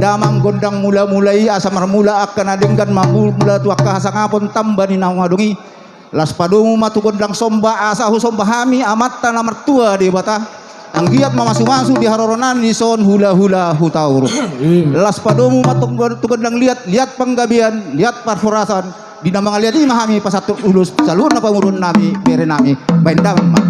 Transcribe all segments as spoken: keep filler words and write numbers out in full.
damang gondang mula-mula i, asa marmula angka na denggan, mamula tu angka hasangapon tamba ni na adong i. Laos padomu ma tu gondang somba, asa husomba hami Amanta na martua Debata, anggiat mamasu-masu di haroronan dison hula-hula Hutauruk. Laos padomu ma tu gondang liat, liat panggabean, liat parhorasan. Di na mangaliat i ma hami pasahat ulos saluhutna pamoruon nami, bere nami, baen damang ma.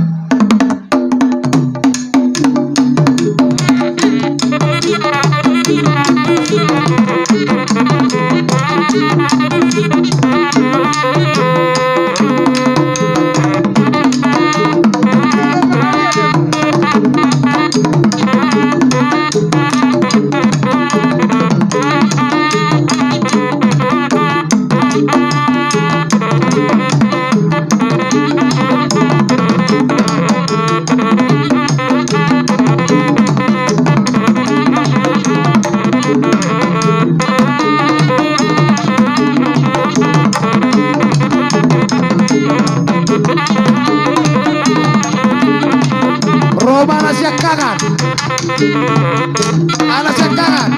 Ro ma na siangkangan. Ala siangkangan.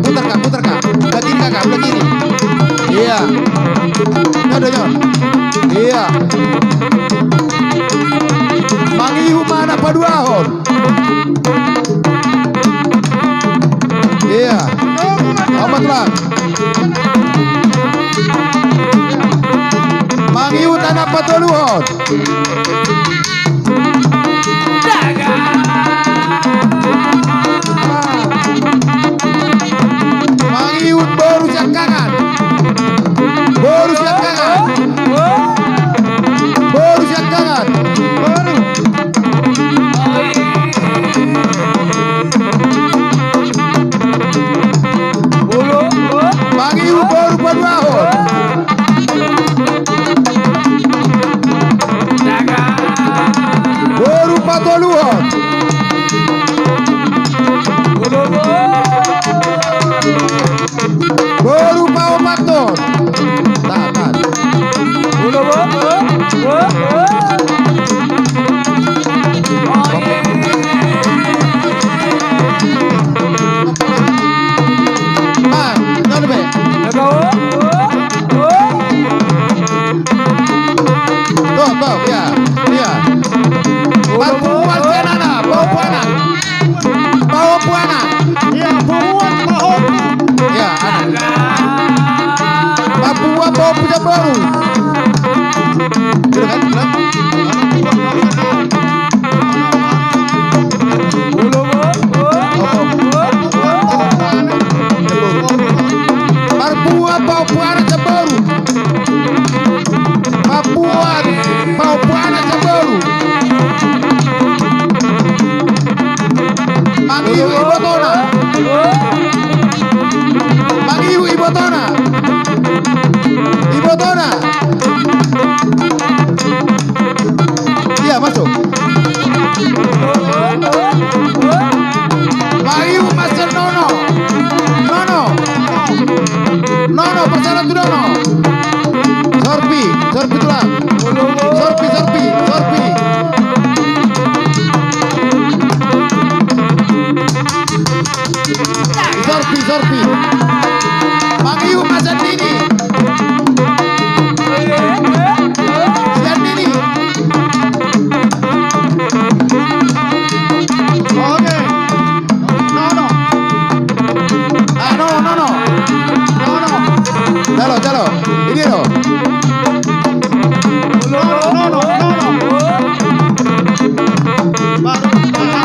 Putar, Kak, putar, Kak. Belah kiri, Kakak, belah kiri. Iya. Nyodo, nyodo. Iya. Mangihut ma na paduahon. Iya. Opat, Bang. Mangihut na patoluhon. Mangihut boru siangkangan. Boru siangkangan. Boru siangkangan. Mangihut boru paduahon. Boru patoluhon. Boru paopathon. Tahan, tahan. Bang, nol be. Tuh, tuh, iya, iya. Papunguan sian anak, papunguan anak. Pahompu anak. Iya, punguan pahompu. Iya, anak. Papunguan pahompu jamboru. Gitu kan? Bener? Marpunguan pahompu anak jamboru. Papunguan pahompu anak jamboru. Mangihut ibotona. Mangihut ibotona. Ibotona. Iya, masuk. Mangihut ma sian nono. Nono. Nono, pasahat tu nono. Sorpi, sorpi tulang. Sorpi, sorpi, sorpi. Sorpi, sorpi. Mangihut ma sian nini. Sian nini. Oke. Nono. Ah, nono, nono. Nono. Jalo, jalo. Ini lo. Nono, nono, nono. Baru, baru.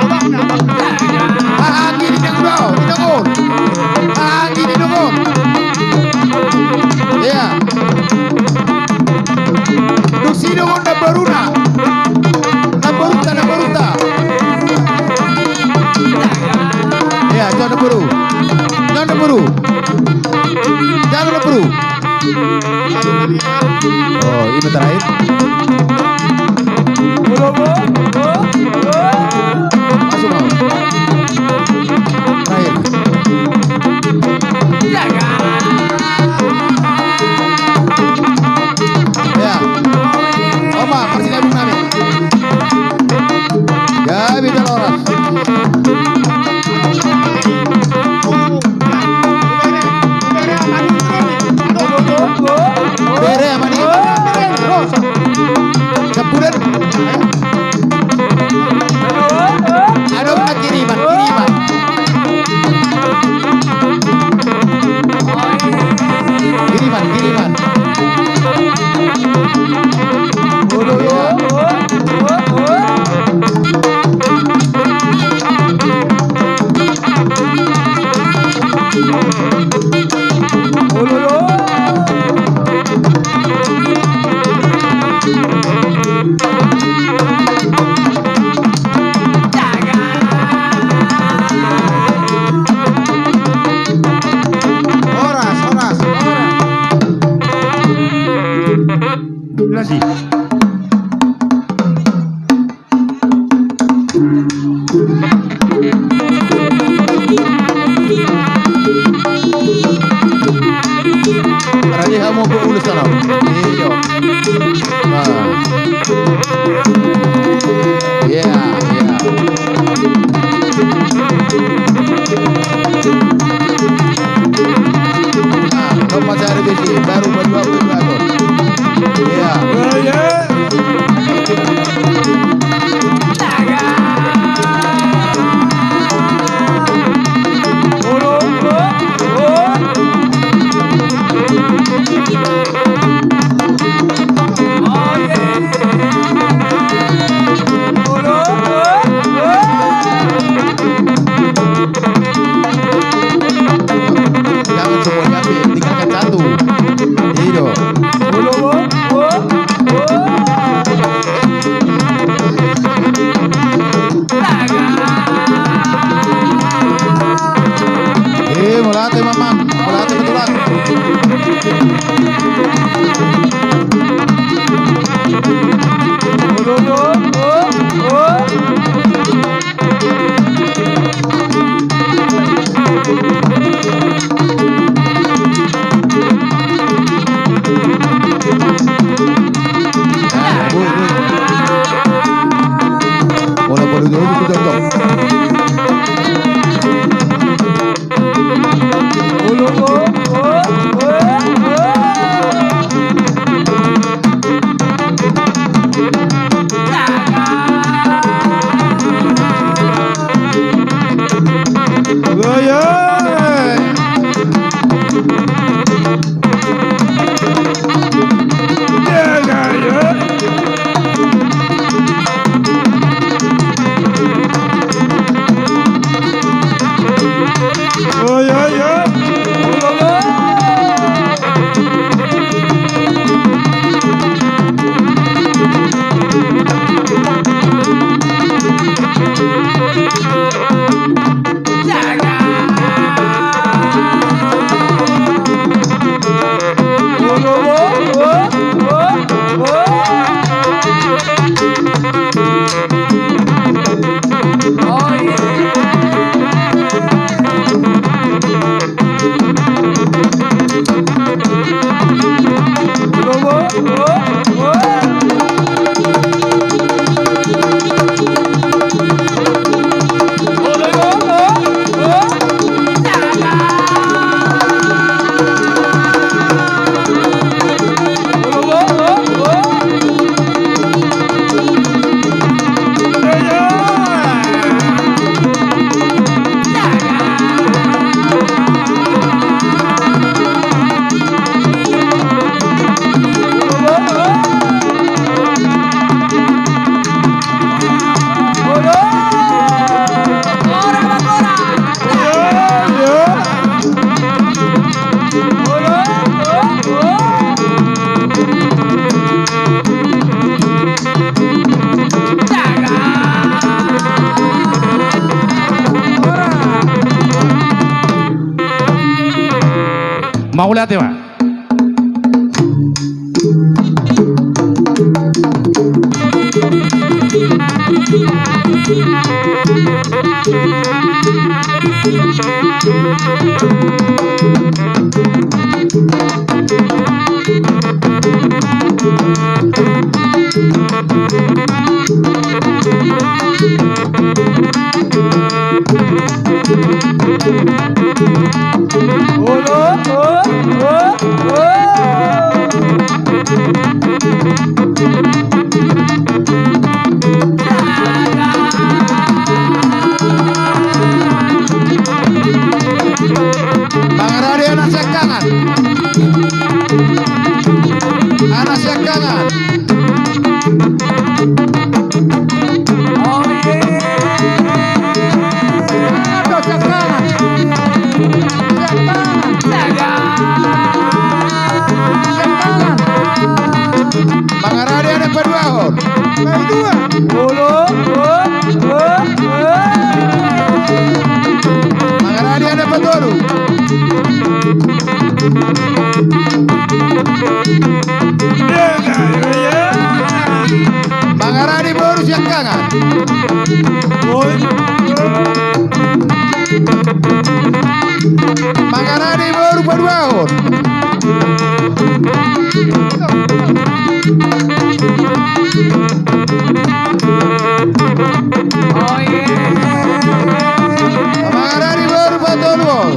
Abang, abang. Hahanggi di dongan, di dongan. Hahanggi di dongan. Iya. Dung sidongan namboruna. Namborunta, namborunta. Iya, jalo namboru. Jalo namboru. Jalo namboru. Oh, ini terakhir. Masuk, Bang. Terakhir. Ya. Opa, parsinabung nami. Gabe jala horas. Iman. Olo, olo, olo, olo. Olo, olo. Horas, horas, horas. Lasi. Rade hamu, olo, sana. Iyo. Nah. Iya, iya. Nah, kau pacar itu sih, baru berdua puluh atau. Iya. Iya. Jangan semuanya, Pi. Tinggalkan satu. Iyo. Eh, mauliate, Mamang. Mauliate, betulan. Mauliate ma. Paduahon. Paidua. Olo, o, o, o. Mangarani anak patolu. Mangarani boru siangkangan. Mangarani boru paduahon. Mangarani boru patoluhon.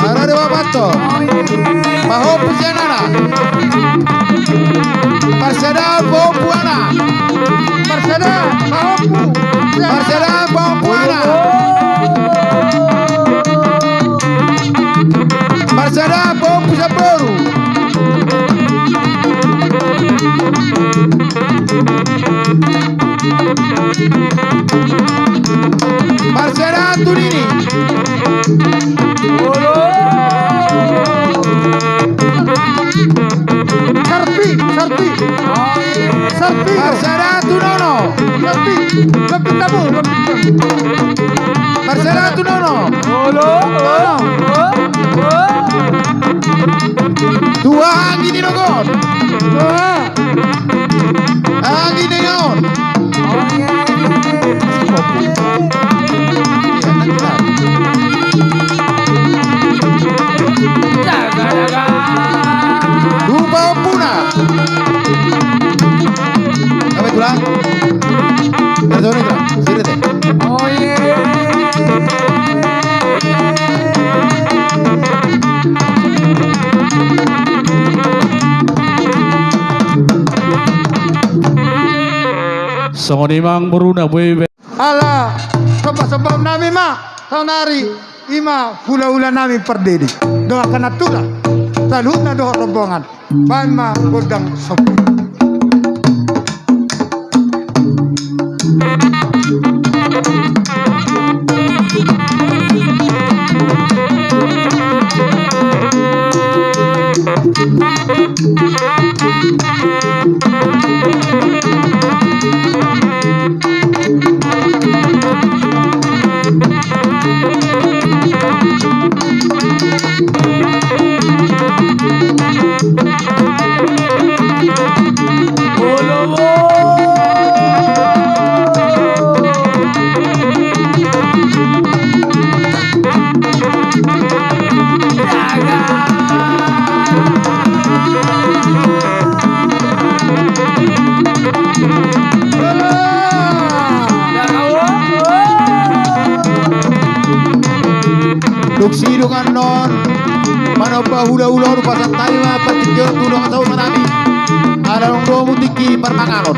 Ara dewa pato. Pahompu sian anak. Parsadaan pahompu anak. Parsadaan pahompu. Parsadaan pahompu anak. Parsadaan pahompu sian boru. Parsadaan tu nini. Sarpi, sarpi. Sarpi. Parsadaan tu nono. Sarpi. Sarpi tamu, sarpi tamu. Parsadaan tu nono. Olo, olo. Tuhan gini dogon. Tuhan. Angin na on. Rupa ompuna. Apa itu lah? Dari sana itu lah. Sini deh. Oh iya. Songon i ma amang boru na boi be. Ala somba-somba nami ma saonari, i ma hula-hula nami pardede. Dohot angka na tulang, saluhutna dohot rombongan. Baen ma gondang somba. Dung sidung annon manomba hula-hula on, hupasahat hami ma partingkian tu dongan sahuta nami. Ala dung domu tingki parmanganon.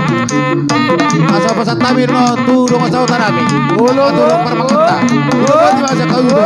Asa pasahat hami do tu dongan sahuta nami. Olo, olo, parmanganon ta. Olo, olo. Olo, olo.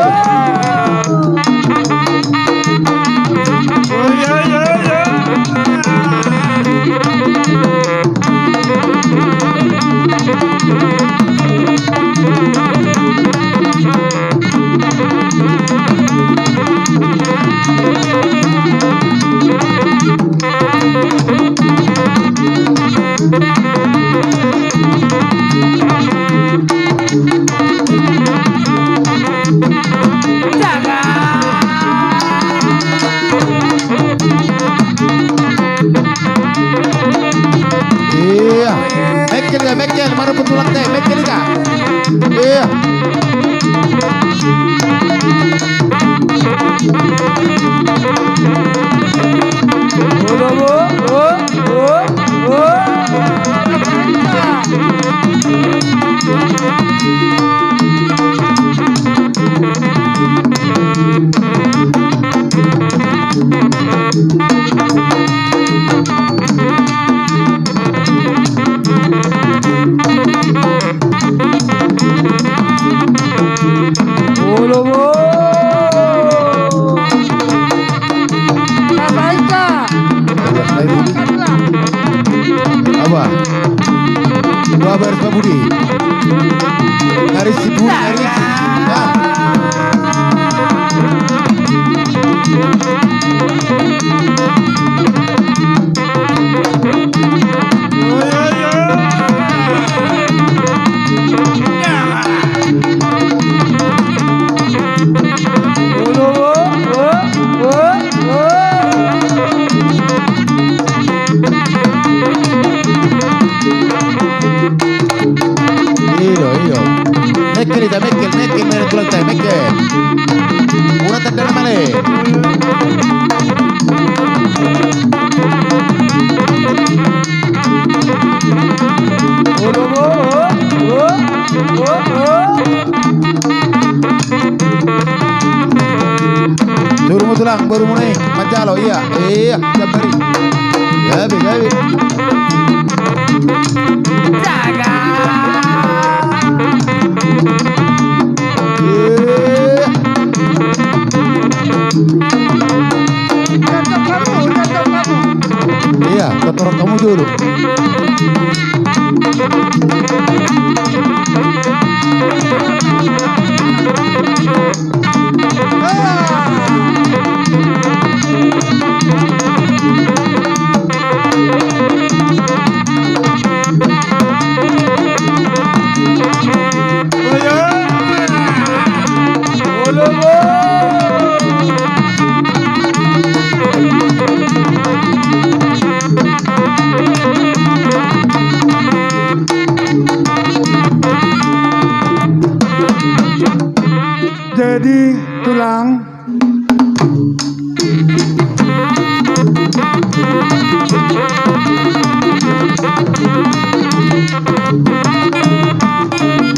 Mengke ma tulang, tai mengke. Mura tanda na male. Olo, olo, olo, olo. Suru ma tulang, boru muna i manjalo, ia, ia, jambari. Gabe, gabe. Jaga. Ia. Ia, torop hamu jolo. Jadi, tulang.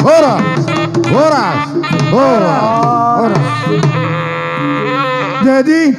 Horas, horas, horas, horas. Jadi,